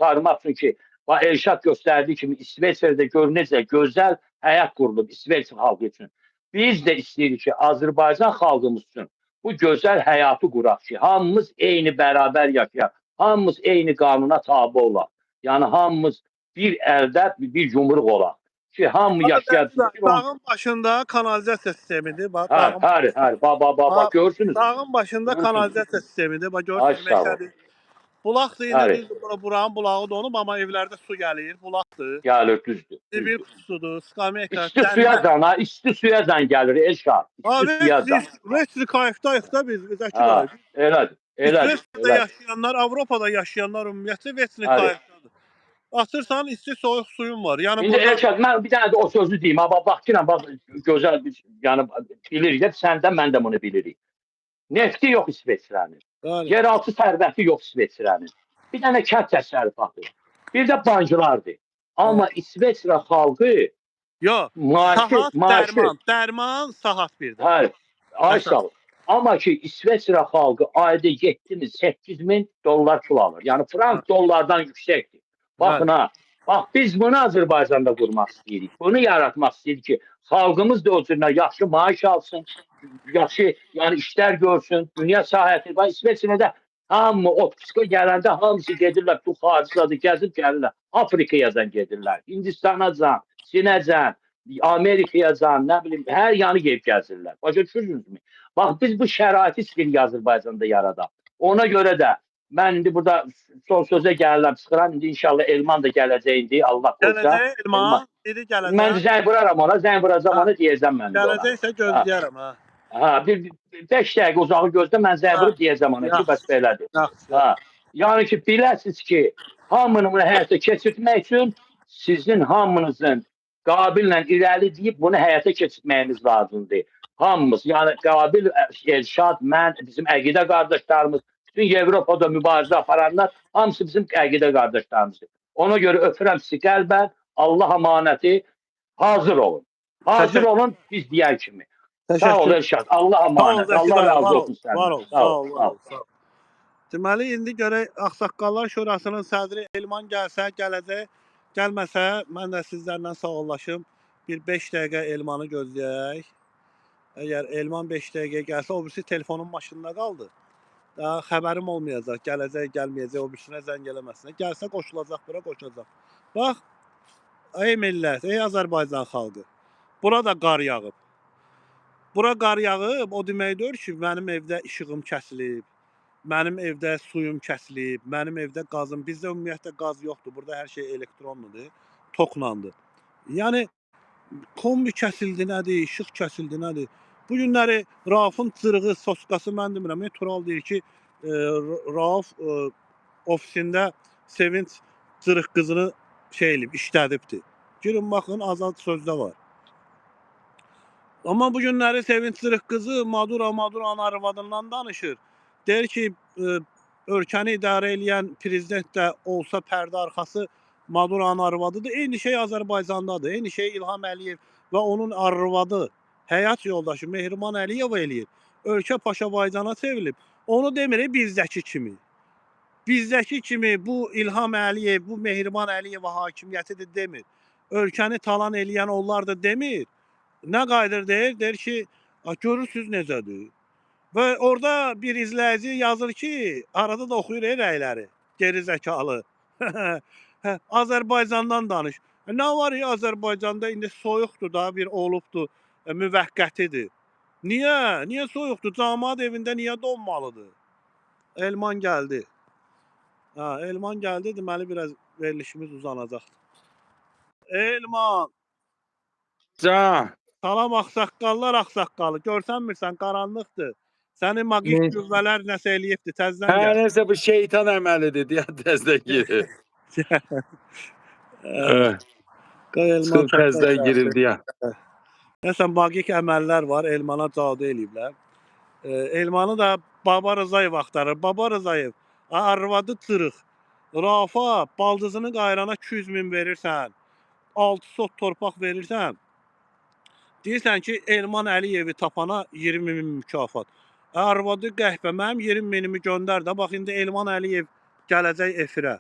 qurtarmaq üçün ki, bax Elşad göstərdiyi kimi İsveçrədə gör necə gözəl həyat qurulub İsveçrə xalqı üçün. Biz də istəyirik ki, Azərbaycan xalqımız üçün bu gözəl həyatı quraq ki, hamımız eyni bərabər yaşayaq, hamımız eyni qanuna tabe olaq. Yəni hamımız bir əldə bir yumruq olaq ki, hamı yaşaya bilsin. Dağın başında kanalizasiya sistemidir. Bax, Hə, hə, hə, bax, bax, bax, bax, görürsünüz. Dağın başında kanalizasiya sistemidir. Bax, görürsünüz, meşədir. Bulaqdır, indi düzdür, buranın bulağı donub, amma evlərdə su gəlir, bulaqdır. Gəlir, düzdür. Sibir qutusudur, skameyka. İsti suya can, ha, isti suya can gəlir, Elşad. İsti suya can. Vestri kayıqdayıq da biz, Zəki dayı. Elədir, elədir. İsveçrədə yaşayanlar, Avropada yaşayanlar ümumiyyətlə Vestri kayıqdadır. Atırsan, isti soyuq suyun var. Yəni İndi burada... Elşad, mən bir dənə də o sözü deyim, ha, bax ki, bax, gözəl, yəni bilirik, sən də, mən də bunu bilirik. Nefti yox İsveçrənin. Yeraltı sərvəti yox İsveçrənin. Bir dənə kənd təsərrüfatı. Bir də bancılardır. Amma İsveçrə xalqı yox, maaşı, sahat, dərman, sahat bir də. Hə, ay sağ ol. Amma ki İsveçrə xalqı ayda 7 min, 8 min dollar pul alır. Yəni frank dollardan yüksəkdir. Baxın ha. Bax biz bunu Azərbaycanda qurmaq istəyirik. Bunu yaratmaq istəyirik ki, xalqımız da o cürlə yaxşı maaş alsın, yaxşı yəni işlər görsün, dünya sahəsi. Bax İsveçrədə hamı otpuska gələndə hamısı gedirlər, bu xariclərdə gəzib gəlirlər. Afrikayacan gedirlər, Hindistanacan, Çinəcan, Amerikayacan, nə bilim, hər yanı gedib gəzirlər. Başa düşürsünüzmü? Bax biz bu şəraiti istəyirik Azərbaycanda yaradaq. Ona görə də mən indi burada son sözə gəlirəm, çıxıram. İndi inşallah Elman da gələcək indi, Allah qoysa. Gələcək Elman, dedi gələcək. Mən zəng vuraram ona, zəng vuracam ona, deyəcəm mən də ona. Gələcəksə gözləyərəm, ha. Ha, bir 5 dəqiqə uzağı gözlə, mən zəng vurub deyəcəm ona ki, bəs belədir. Ha. Yəni ki, biləsiniz ki, hamını bunu həyata keçirtmək üçün sizin hamınızın Qabillə irəli deyib bunu həyata keçirtməyimiz lazımdır. Hamımız, yəni Qabil, Elşad, mən, bizim əqidə qardaşlarımız, bütün Avropada mübarizə aparanlar hamısı bizim əqidə qardaşlarımızdır. Ona görə öpürəm sizi qəlbən, Allah əmanəti, hazır olun. Hazır olun biz deyən kimi. Sağ ol Elşad, Allah əmanət, Allah razı olsun səndən. Var ol, sağ ol, sağ ol. Deməli, indi görək Ağsaqqallar Şurasının sədri Elman gəlsə, gələcək, gəlməsə mən də sizlərlə sağollaşım. Bir 5 dəqiqə Elmanı gözləyək. Əgər Elman 5 dəqiqə gəlsə, o birisi telefonun maşınında qaldı. Daha xəbərim olmayacaq, gələcək, gəlməyəcək, o birisinə zəng eləməsinə. Gəlsə qoşulacaq, bura qoşulacaq. Bax, ey millət, ey Azərbaycan xalqı, bura da qar yağıb. Bura qar yağıb, o demək deyir ki, mənim evdə işığım kəsilib, mənim evdə suyum kəsilib, mənim evdə qazım, bizdə ümumiyyətlə qaz yoxdur, burada hər şey elektronludur, toklandır. Yəni, kombi kəsildi nədir, işıq kəsildi nədir? Bu günləri Raufun cırığı, soskası mən demirəm. Tural deyir ki, Rauf ofisində Sevinç cırıq qızını şey eləyib, işlədibdir. Girin baxın, azad sözdə var. Amma bu günləri Sevinç cırıq qızı Maduro ana arvadından danışır. Deyir ki, ölkəni idarə eləyən prezident də olsa pərdə arxası Maduro ana arvadıdır. Eyni şey Azərbaycandadır. Eyni şey İlham Əliyev və onun arvadı, həyat yoldaşı Mehriban Əliyeva eləyir. Ölkə Paşabaycana çevrilib. Onu demirik bizdəki kimi. Bizdəki kimi bu İlham Əliyev, bu Mehriban Əliyeva hakimiyyətidir demir. Ölkəni talan eləyən onlar da demir. Nə qayıdır deyir? Deyir ki, görürsünüz necədir. Və orada bir izləyici yazır ki, arada da oxuyur rəyləri, geri zəkalı. Azərbaycandan danış. Nə var ya Azərbaycanda indi soyuqdur da, bir olubdur, müvəqqətidir. Niyə? Niyə soyuqdur? Camaat evində niyə donmalıdır? Elman gəldi. Ha, Elman gəldi, deməli biraz verilişimiz uzanacaqdır. Elman. Can. Salam ağsaqqallar ağsaqqalı. Görsənmirsən, qaranlıqdır. Səni maqnit qüvvələr nəsə eləyibdir, təzdən gəl. Hə, nəsə bu şeytan əməlidir, deyə təzdən girir. Elman təzdən girir deyə. Nəsə maqik əməllər var, Elmana cadu eləyiblər. Elmanı da Baba Rzayev axtarır. Baba Rzayev, arvadı cırıq. Rafa, baldızını qayrana 200 min verirsən, 6 sot torpaq verirsən. Deyirsən ki, Elman Əliyevi tapana 20 min mükafat. Arvadı qəhbə, mənim 20 minimi göndər də. Bax, indi Elman Əliyev gələcək efirə.